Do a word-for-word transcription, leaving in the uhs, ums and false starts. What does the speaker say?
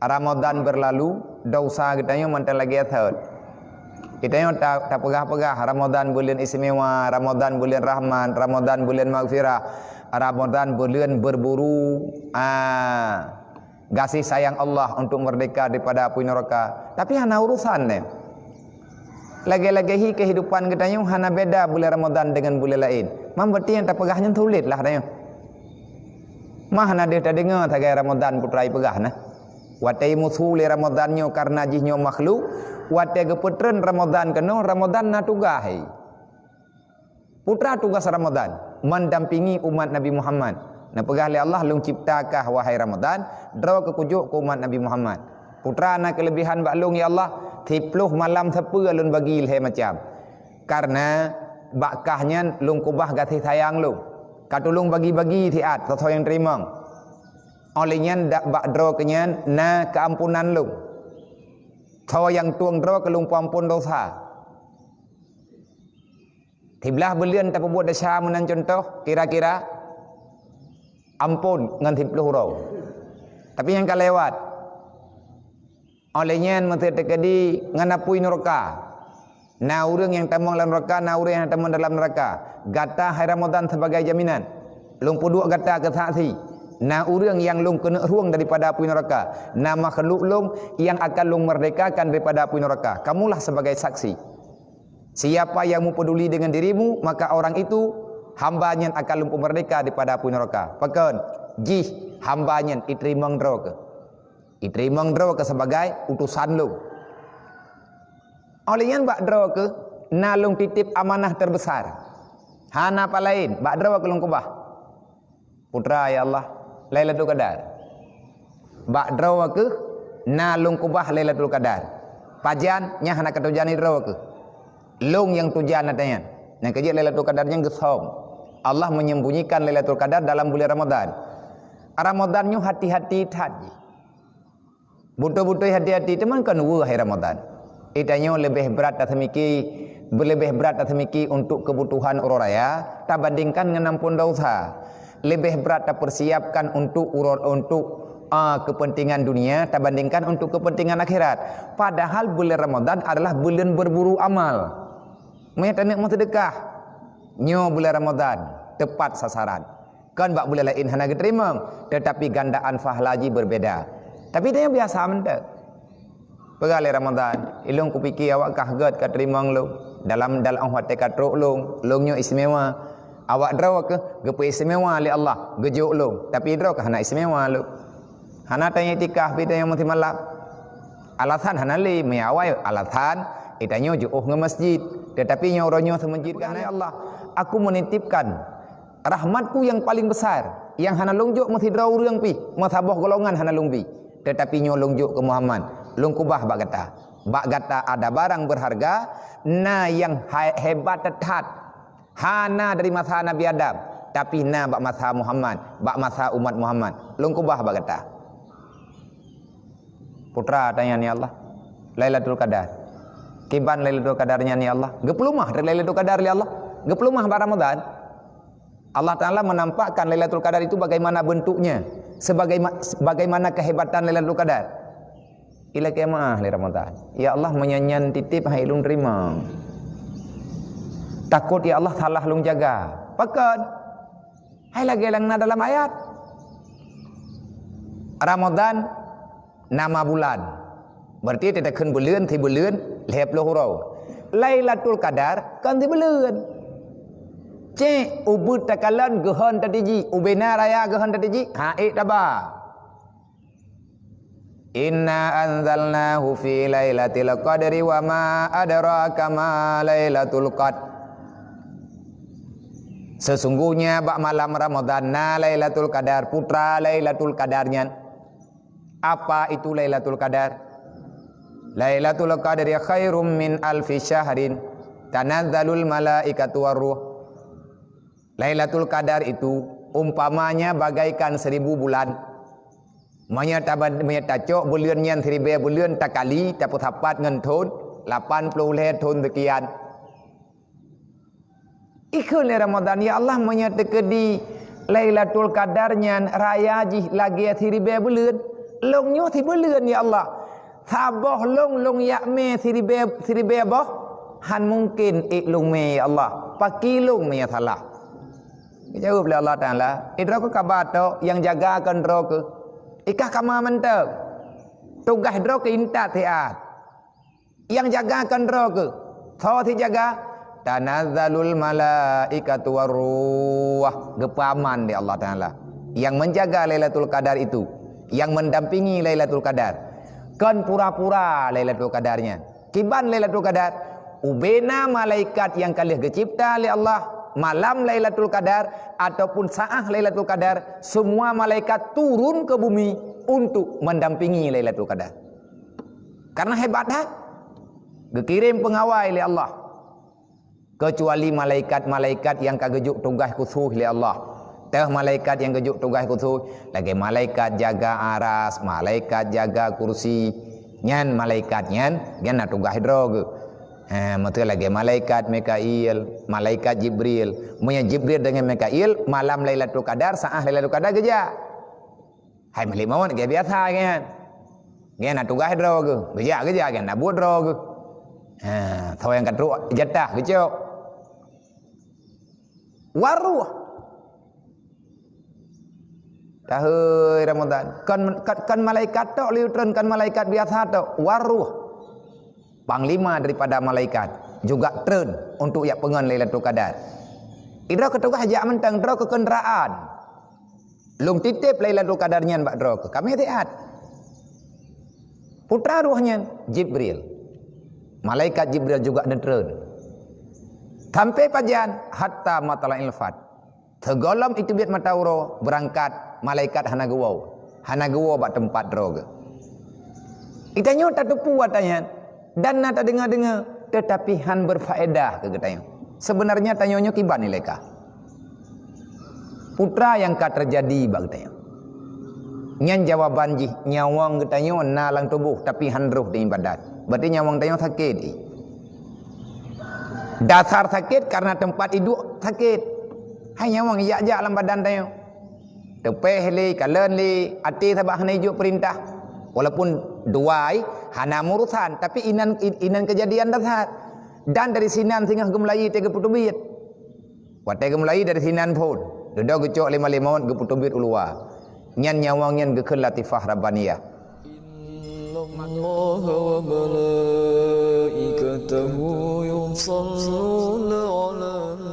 Ramadan berlalu, dosa geutanyoe mantong lagée thot. Geutanyoe ta-, tapeugah-peugah Ramadan buleuen istimewa, Ramadan buleuen rahmat, Ramadan buleuen maghfirah, Ramadan buleuen berburu, ah, gaséh sayang Allah untuk merdeka daripada apui neraka. Tapi hana urusan nyan. Lagée-lagée hi kehidupan geutanyoe hana beda buleuen Ramadan dengan buleuen laén. Mam berarti nyang tapeugah nyan sulet lah tanyoe. Mah na deuh tadeungoe sagai Ramadan putra ipeugah na. Watée musu lé Ramadan nyoe karena jih nyoe makhluk, watée geupeutreun Ramadan keunoe, Ramadan na tugaih. Putra tugaih Ramadan, mendampingi umat Nabi Muhammad. Neupeugah lé Allah, "Lôn cipta kah, wahai Ramadan, droe keu kujok keu umat Nabi Muhammad." Putra na keulebihan bak lôn, ya Allah, siploh malam sapeue lôn bagi lhée macam. Karena bak kah nyan lôn keubah gaséh sayang lôn. Ka tulông bagi-bagi siat, soe-soe nyang teurimong. Óh lheueh nyan dak bak droe keuh nyan na keuampunan lôn. Soe nyang tueng droe keuh lôn peuamphon dosa. Siblaih buleuen tapeubuet desya meunan cuntoh, kira-kira amphon ngon siploh uroe. Tapi nyang ka lewat. Óh lheueh nyan meusé teukeudi ngon apui nuraka. Na ureuëng nyang tamong lam nuraka, na ureuëng nyang tamong dalam nuraka. Gata hai Ramadan sebagai jaminan. Lôn peuduek gata keu saksi. Na ureuëng nyang lôn keuneuk rueng daripada apui nuraka. Na makhluk lôn nyang akan lôn merdekakan daripada apui nuraka. Kamulah sebagai saksi. Siapa yang mupeduli dengan dirimu, maka orang itu hamba nyan akan lôn peumerdeka daripada apui nuraka. Pakon? Jih hamba nyan iteurimong droe keuh. Iteurimong droe keuh sebagai utusan lôn. Óh lheueh nyan bak droe keuh na lôn titip amanah terbesar. Hana apa laén, bak droe keuh lôn keubah. Putra, ya Allah, Lailatul Qadar. Bak droe keuh na lôn keubah Lailatul Qadar. Pajan nyan hana keutujan droe keuh. Lôn nyang tujan ata nyan. Nyang keujeuet Lailatul Qadar nyan geusöm. Allah menyembunyikan Lailatul Qadar dalam buleuen Ramadan. Ramadan nyoe hati-hati that jih. Beutôi-beutôi hati-hati, teuma kon weueh hai Ramadan. Geutanyoe leubeh brat taseumiki, leubeh brat taseumiki untuk keubutuhan uroe raya tabandingkan ngon amphon dosa. Leubeh brat tapersiapkan untuk uroe, untuk, a, keupeuntengan dunia tabandingkan untuk keupeuntengan akhirat. Padahal buleuen Ramadan adalah buleuen berburu amal. Meunyoe taneuk meuseudeukah, nyoe buleuen Ramadan teupat sasaran. Kon bak buleuen laén hana geuteurimong, teutapi gandaan pahala jih beubeda. Tapi tanyoe biasa mantong. Peugah lé Ramadan, ilôn kupike awak kah gét ka teurimong lôn. Dalam, dalam watée ka trok lôn, lôn nyoe istimewa. Awak droe keuh geupeu istimewa lé Allah, geujok lôn. Tapi droe keuh hana istimewa lôn. Hana tanyoe iktikaf pih tanyoe meusimalam. Alasan hana lé, meuawai alasan, eh, tanyoe jiôh ngon masjid. Teutapi nyoe uroe nyoe seumeujid kan, "Ya Allah, aku menitipkan rahmat-Ku yang paling besar, nyang hana lôn jok meusidroe ureuëng pih, meusaboh golongan hana lôn bi. Teutapi nyoe lôn jok keu Muhammad, lôn keubah bak gata. Bak gata ada barang berharga, na nyang hai-, hebat that-that." Hana dari masa Nabi Adam, tapi na bak masa Muhammad, bak masa umat Muhammad. Lôn keubah bak gata. Putra tanya ni Allah, Lailatul Qadar. Kiban Lailatul Qadar nyan ni Allah. Geupeulumah dari Lailatul Qadar lé Allah. Geupeulumah bak Ramadan. Allah Taala menampakkan Lailatul Qadar itu bagaimana bentuknya, sebagaima-, bagaimana kehebatan Lailatul Qadar. Ilakée meu'ah lé Ramadan. Ya Allah, meunyoe nyan titip hai lôn teurimong. Takot ya Allah salah lôn jaga. Pakon? Hai lagée nyang na dalam ayat. Ramadan nama bulan. Berarti teutakheun buleuen, sibuleuen lhée ploh uroe. Lailatul Qadar kon sibuleuen. Cék ubeut takalon geuhon tatiji, ubena raya geuhon tatiji, ha ék taba. Inna anzalnahu fi lailatul qadri wa ma adraka ma lailatul qadr. Sesungguhnya bak malam Ramadan na Lailatul Qadar, putra Lailatul Qadar nyan. Apa itu Lailatul Qadar? Lailatul Qadri khairum min alfi syahrin, tanazzalul malaikatu war ruh. Lailatul Qadar itu umpamanya bagaikan seribu bulan. Meunyoe taba-, meunyoe tacok buleuen nyan siribée buleuen takali, tapeusapat ngon thon, lapan ploh lhée thon seukian. Ikheun lé Ramadan, "Ya Allah, meunyoe teukeudi Lailatul Qadar nyan raya jih lagée siribée buleuen, Lông nyoe sibeuleuen, ya Allah. Saboh lông, lông jak mè siribèe, siribèe boh, han mungken ék lông mè, ya Allah. Pakri lông mè nyang salah. Geujaweueb lé Allah Taala, "Eh, droe keuh kaba tok, nyang jaga kon droe keuh. Ikah kama mantong. Tugaih droe keuh intat siat. Nyang jaga kon droe keuh." Soe sijaga? "Tanazzalul malaikatu war ruh." Geupeuaman lé Allah Taala. Yang menjaga Lailatul Qadar itu, yang mendampingi Lailatul Qadar. Kon pura-pura Lailatul Qadar nyan. Kiban Lailatul Qadar? Ubena malaikat nyang ka lheueh geucipta lé Allah malam Lailatul Qadar ataupun saat Lailatul Qadar, semua malaikat turun ke bumi untuk mendampingi Lailatul Qadar. Karena hebat that, geukirém peungawai lé Allah. Keucuali malaikat-malaikat nyang ka geujok tugaih khusus lé Allah. Teuh malaikat nyang geujok tugaih khusus, lagèe malaikat jaga aras, malaikat jaga kursi. Nyan malaikat nyan, nyan na tugaih droe geuh. Ha, meuteu lagèe malaikat Mikail, malaikat Jibril. Meunyo Jibril deungon Mikail, malam Lailatul Qadar, saat Lailatul Qadar geujak. Hai Malik Maut, gaya biasa kan. Gaya na tugaih droe geuh. Geujak, geujak, gaya na buet droe geuh. Ha, soe nyang ka trok jatah geucok. War ruh. Tahun Ramadan. Kon, kon, kon malaikat tok lé treun, kon malaikat biasa tok. War ruh. Panglima daripada malaikat juga treun untuk jak peungon Lailatul Qadar. Idroe keuh tugaih jak mantong, droe keuh kendaraan. Lôn titip Lailatul Qadar nyan bak droe keuh. Kami siat. Putra ruh nyan Jibril. Malaikat Jibril juga neutreun. Sampai pajan? Hatta matla'il fajr. Sigohlom jiteubiet mata uroe, beurangkat, malaikat hana geuwoe. Hana geuwoe bak teumpat droe geuh. Geutanyoe tateupeue ata nyan dan na tadeungoe-deungoe, teutapi han beurfaedah keu geutanyoe. Seubeunarnya tanyoe nyoe kiban ilée ka. Peue nyang ka teujadi bak geutanyoe? Nyan jawaban jih, nyawöng geutanyoe na lam tuboh, tapi han roh di ibadat. Berarti nyawöng tanyoe sakét jih. Dasar sakét karena teumpat iduek sakét. Hai nyawöng jak-jak lam badan tanyoe. Teupéh lé, kalon lé, até sabab hana ijok peurintah. Walaupun dua ai hana meurusan, tapi inan, inan keujadian dasar. Dan dari sinan singoh geumeulayi teuh geupeuteubiet. Watée geumeulayi dari sinan phon, dudoe geucok lé Malik Maut geupeuteubiet u luwa. Nyan nyawöng nyan geukheun latifah rabbaniyah. Innallaha wa malaikatahu yusalluna 'alan